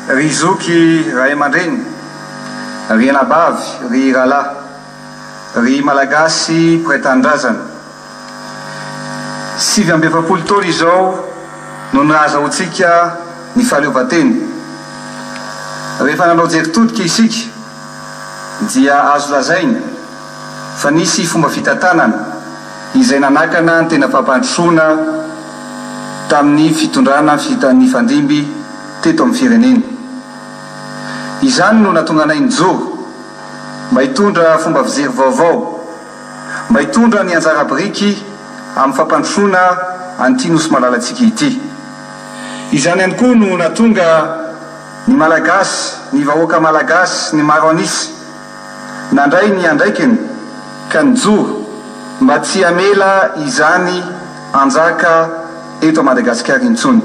Ry zoky ray aman-dreny, ry anabavy, ry rahalahy, ry Malagasy mpiray tanindrazana. 49 taona izao no nahazahoantsika ny fahaleovantena. Rehefa nanao jery todika isika dia azo lazaina fa nisy fomba fitantanana izay nanakana ny tena fampandrosoana tamin'ny fitondrana nifandimby teto amin'ny firenena. Izany no nahatonga anay nijoro mba hitondra fomba fijery vaovao, mba hitondra ny anjara biriky amin'ny fampandrosoana an'ity Nosy malalantsika ity. Izany ihany koa no nahatonga ny Malagasy, ny vahoaka Malagasy, ny maro an'isa, nandray ny andraikiny ka nijoro mba tsy hamela izany hanjaka eto Madagasikara intsony.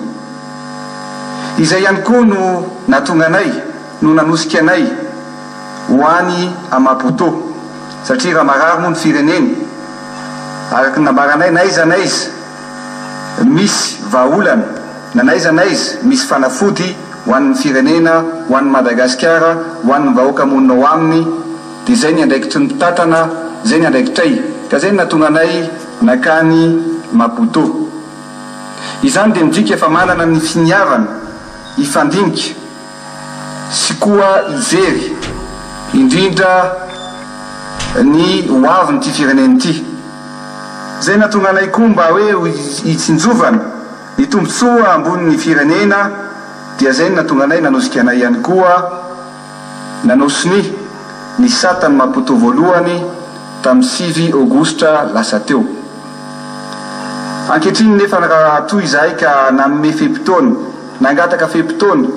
Izay ihany koa no nahatonga anay, no nanosika anay ho any à Maputo, satria raha marary moa ny firenena, araka ny nambaranay n'aiza n'aiza misy vahaolana na n'aiza n'aiza misy fanafody ho an'ny firenena, ho an'i Madagasikara, ho an'ny vahoaka monina ao aminy, dia izay ny andraikitry ny mpitantana, izay ny andraikitray, ka izay no nahatonga anay nankany Maputo. Izany dia midika fa manana ny finiavana hifandinika sy koa hijery indrindra ny ho avin'ity firenena ity. Izay nahatonga anay koa mba hoe hitsinjovana ny tombontsoa ambonin'ny firenena dia izay no nahatonga anay nanosika anay ihany koa nanao sonia ny satan'i Maputo voalohany tamin'ny 9 aogositra lasa teo. Ankehitriny nefa raha toa izahay ka nanome fe-potoana, nangataka fe-potoana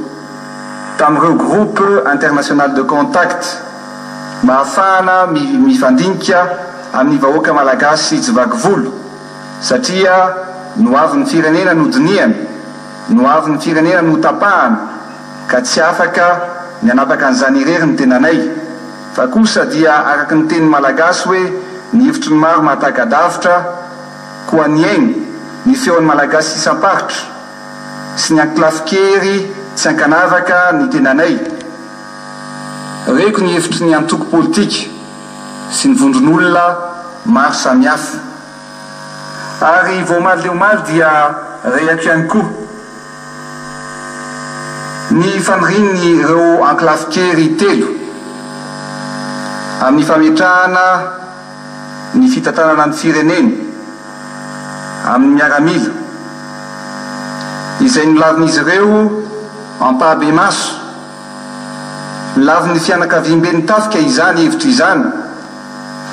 tamin'ireo groupe international de contact mba hahafahana mifandinika amin'ny vahoaka malagasy tsy vaky volo satria ny hoavin'ny firenena no dinihana, ny hoavin'ny firenena no tapahana ka tsy afaka ny hanapaka an'izany irery ny tenanay fa kosa dia araka ny teny malagasy hoe ny hevitry ny maro mahataka-davitra koa nihaino ny feon'ny malagasy isam-paritra sy ny ankolafin-kery tsy ankanavaka ny tenanay. Reko ny hevitry ny antoko politika sy ny vondron'olona maro samihafa. Ary vao omaly dia omaly dia rehako ihany koa ny fanirian'ireo ankolafin-kery telo amin'ny fametrahana ny fitantanana ny firenena amin'ny miaramila izay nolavin'izy ireo ampahabemaso. Nolavin'ny fianakaviamben'ny tafika izany hevitra izany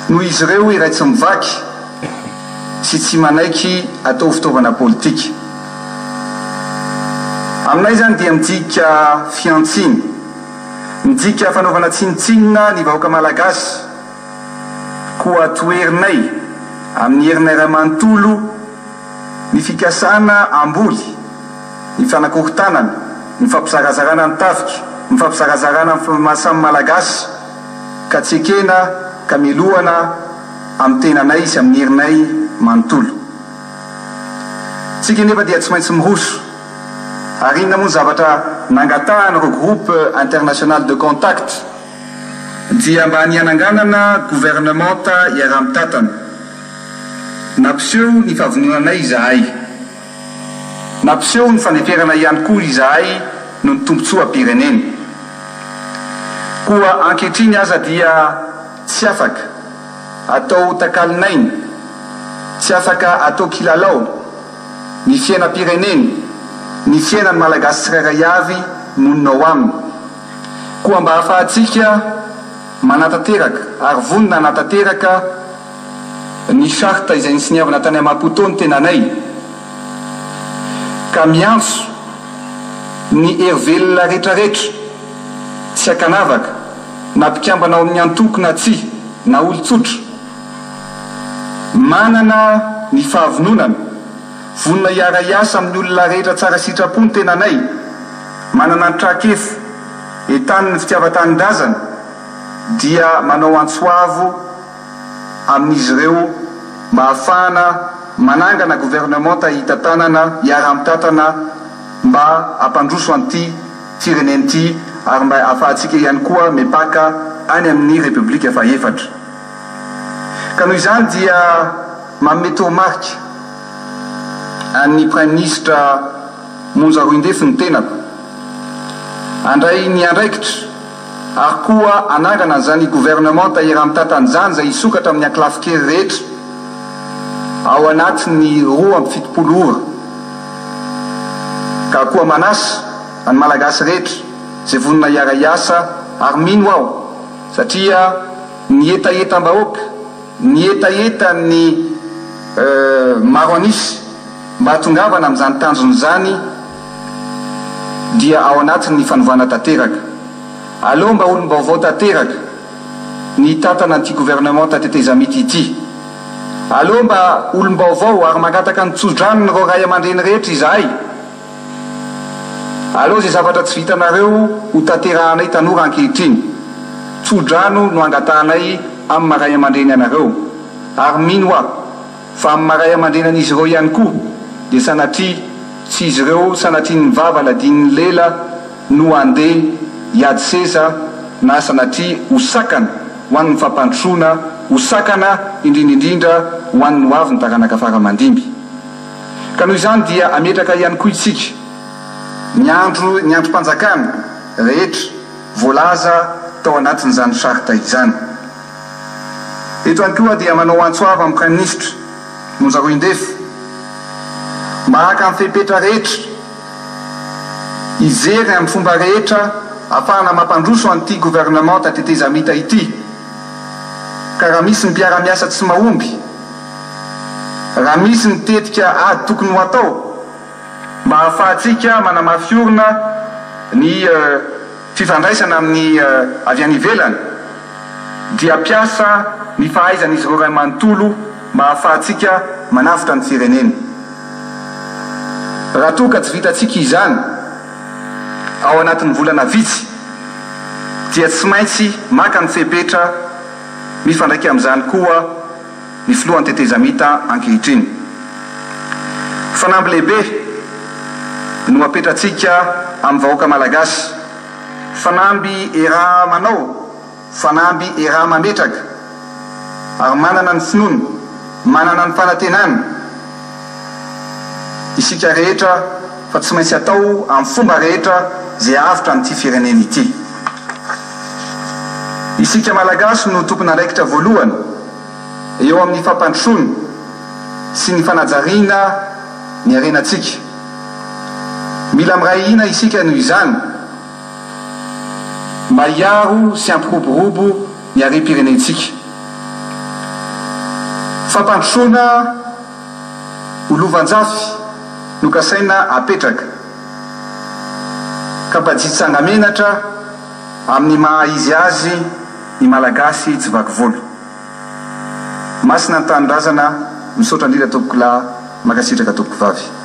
noho izy ireo iray tsy mivaky sy tsy manaiky atao fitaovana politika. Aminay izany dia midika fihantsiana, midika fanaovana tsinontsinona ny vahoaka malagasy. Koa toherinay amin'ny herinay iray manontolo ny fikasana hamboly ny fanakorontanana, ny fampizarazarana ny tafika, ny fampizarazarana ny samy Malagasy ka tsy ekena ka melohana amin'ny tenanay sy amin'ny herinay manontolo. Tsika nefa dia tsy maintsy miroso. Ary inona moa ny zavatra nangatahan'ireo groupe international de contact? Dia mba ny hananganana governemanta iaraha-mitantana. Nampiseho ny fahavononanay izahay. Nampiseho ny fandeferana ihany koa izahay noho ny tombontsoam-pirenena. Koa ankehitriny aza dia tsy afaka atao takalon'aina, tsy afaka atao kilalao ny fiainam-pirenena, ny fiainan'ny Malagasy tsirairay avy monina ao aminy. Koa mba hahafahantsika manatanteraka ary vonona hanatanteraka ny charte izay nisoniavina tany Maputo ny tenanay ka miantso ny hery velona retraretra tsy ankanavaka na mpikambana ao amin'ny antoko na tsia na olon-tsotra manana ny fahavononana Vonona hiara-hiasa amin'ny olona rehetra tsara sitrapo ny tenanay, manana ny traikefa, entanin'ny fitiavan-tanindrazana, dia manao antso avo amin'izy ireo mba hahafahana manangana governemanta hitantanana, hiara-mitantana mba hampandroso an'ity. firenena ity ary mba ahafahantsika ihany koa mipaka any amin'ny Repoblika fahefatra. Ka noho izany dia manome toromarika an'ny Praiminisitra Monja Roindefo ny tenako handray ny andraikitra ary koa hanangana an'izany governemanta iaraha-mitantana izany izay hisokatra amin'ny ankolafin-kery rehetra ao anatin'ny 72 ora ka koa manasa ny Malagasy rehetra izay vonona hiara-hiasa ary mino aho satria ny hetahetam-bahoaka, ny hetahetan'ny maro an'isa mba hahatongavana amin'izany tanjona izany dia ao anatin'ny fanovana tanteraka. Aleo mba olom-baovao tanteraka ny hitantana an'ity governemanta tetezamita ity. Aleo mba olom-baovao ary mangataka ny tso-dranon'ireo ray aman-dreny rehetra izahay. Aleo izay zavatra tsy vitanareo ho tanterahanay tanora ankehitriny. Tso-drano no angatahanay amin'ny maha ray aman-dreny anareo. Ary mino aho fa amin'ny maha ray aman-dreny an'izy ireo ihany koa dia sanatria tsy izy ireo sanatrian'ny vava ladian'ny lela no handeha hiady seza na sanatria ho sakana ho an'ny fampandrosoana, ho sakana indrindra indrindra ho an'ny ho avin'ny taranaka fara aman-dimby. Ka noho izany dia hametraka ihany koa isika ny andro ny andrim-panjakana rehetra voalaza tao anatin'izany charte izany. Eto ihany koa dia manao antso avo amin'ny Praiminisitra Monja Roindefo mba haka ny fepetra rehetra hijery amin'ny fomba rehetra ahafahana mampandroso an'ity governemanta tetezamita ity ka raha misy ny mpiara-miasa tsy mahomby, Raha misy ny tetika ady tokony ho atao mba hahafahantsika manamafy orina ny fifandraisana amin'ny avy any ivelany dia hampiasa ny fahaizan'izy ireo iray manontolo mba hahafahantsika manavotra ny firenena. Raha toa ka tsy vitantsika izany ao anatin'ny volana vitsy dia tsy maintsy maka ny fepetra mifandraika amin'izany koa ny filohan'ny tetezamita ankehitriny. Fanamby lehibe no apetratsika amin'ny vahoaka malagasy, fanamby eraha-manao, fanamby eraha-mametraka ary manana ny finoana, manana ny fanantenana isika rehetra fa tsy maintsy atao amin'ny fomba rehetra izay hahavotra an'ity firenena ity. Isika Malagasy no tompon'andraikitra voalohany eo amin'ny fampandrosoana sy ny fanajariana ny harenantsika. Mila miray hina isika noho izany mba hiaro sy hampiroborobo ny harem-pirenentsika. Fampandrosoana ho lovanjafy no kasaina apetraka ka mba tsy hitsanga-menatra amin'ny maha izy azy ny Malagasy tsy vaky volo. Masina ny tanindrazana, misaotra indrindra tompokolahy, mankasitraka tompokovavy.